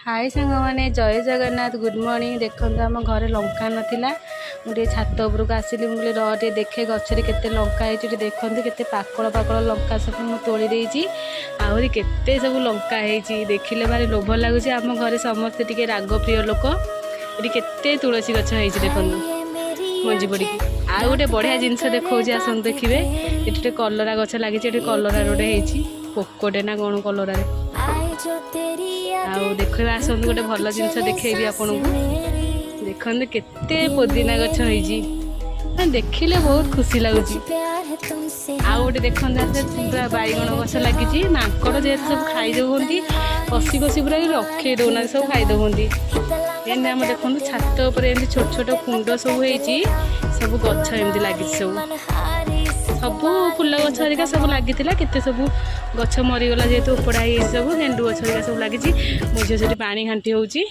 ହାଏ ସାଙ୍ଗମାନେ, ଜୟ Jagannath, good morning. ଦେଖନ୍ତୁ, ଆମ ଘରେ ଲଙ୍କା ନଥିଲା। ମୁଁ ଟିକେ ଛାତ ଉପରକୁ ଆସିଲି। ମୁଁ କହିଲି, ରହ ଟିକେ ଦେଖେ ଗଛରେ କେତେ ଲଙ୍କା ହେଇଛି। ଟିକେ ଦେଖନ୍ତୁ, କେତେ ପାକଳ ପାକଳ ଲଙ୍କା ସବୁ ମୁଁ ତୋଳି ଦେଇଛି। ଆହୁରି କେତେ ସବୁ ଲଙ୍କା ହେଇଛି, ଦେଖିଲେ ଭାରି ଲୋଭ ଲାଗୁଛି। ଆମ ଘରେ ସମସ୍ତେ ଟିକେ ରାଗ ପ୍ରିୟ ଲୋକ। ଏଠି କେତେ ତୁଳସୀ ଗଛ ହେଇଛି ଦେଖନ୍ତୁ, ମଞ୍ଜି ପଡ଼ିକି। ଆଉ ଗୋଟେ ବଢ଼ିଆ ଜିନିଷ ଦେଖାଉଛି, ଆସନ୍ତୁ ଦେଖିବେ। ଏଠି ଗୋଟେ କଲରା ଗଛ ଲାଗିଛି। ଏଠି କଲରା ଗୋଟେ ହେଇଛି, ପୋକଟେ ନା କ'ଣ କଲରାରେ। ଆଉ ଦେଖିବା, ଆସନ୍ତୁ, ଗୋଟେ ଭଲ ଜିନିଷ ଦେଖେଇବି ଆପଣଙ୍କୁ। ଦେଖନ୍ତୁ, କେତେ ପୋଦିନା ଗଛ ହେଇଛି। ମାନେ ଦେଖିଲେ ବହୁତ ଖୁସି ଲାଗୁଛି। ଆଉ ଗୋଟେ ଦେଖନ୍ତୁ, ଆସେ ପୁରା ବାଇଗଣ ଗଛ ଲାଗିଛି। ମାଙ୍କଡ଼ ଯେହେତୁ ସବୁ ଖାଇଦେଉଛନ୍ତି, କଷି କଷି ପୁରା ରଖେଇ ଦେଉନାହାନ୍ତି, ସବୁ ଖାଇଦେଉଛନ୍ତି। ଏମିତି ଆମ ଦେଖନ୍ତୁ, ଛାତ ଉପରେ ଏମିତି ଛୋଟ ଛୋଟ କୁଣ୍ଡ ସବୁ ହେଇଛି। ସବୁ ଗଛ ଏମିତି ଲାଗିଛି। ସବୁ ସବୁ ଫୁଲ ଗଛ ହେରିକା ସବୁ ଲାଗିଥିଲା। କେତେ ସବୁ ଗଛ ମରିଗଲା ଯେହେତୁ ଉପଡ଼ା ହେଇଯାଇଛି। ସବୁ ଗେଣ୍ଡୁ ଗଛ ହେରିକା ସବୁ ଲାଗିଛି। ମୋ ଝିଅ ସେଠି ପାଣି ଘାଣ୍ଟି ହେଉଛି।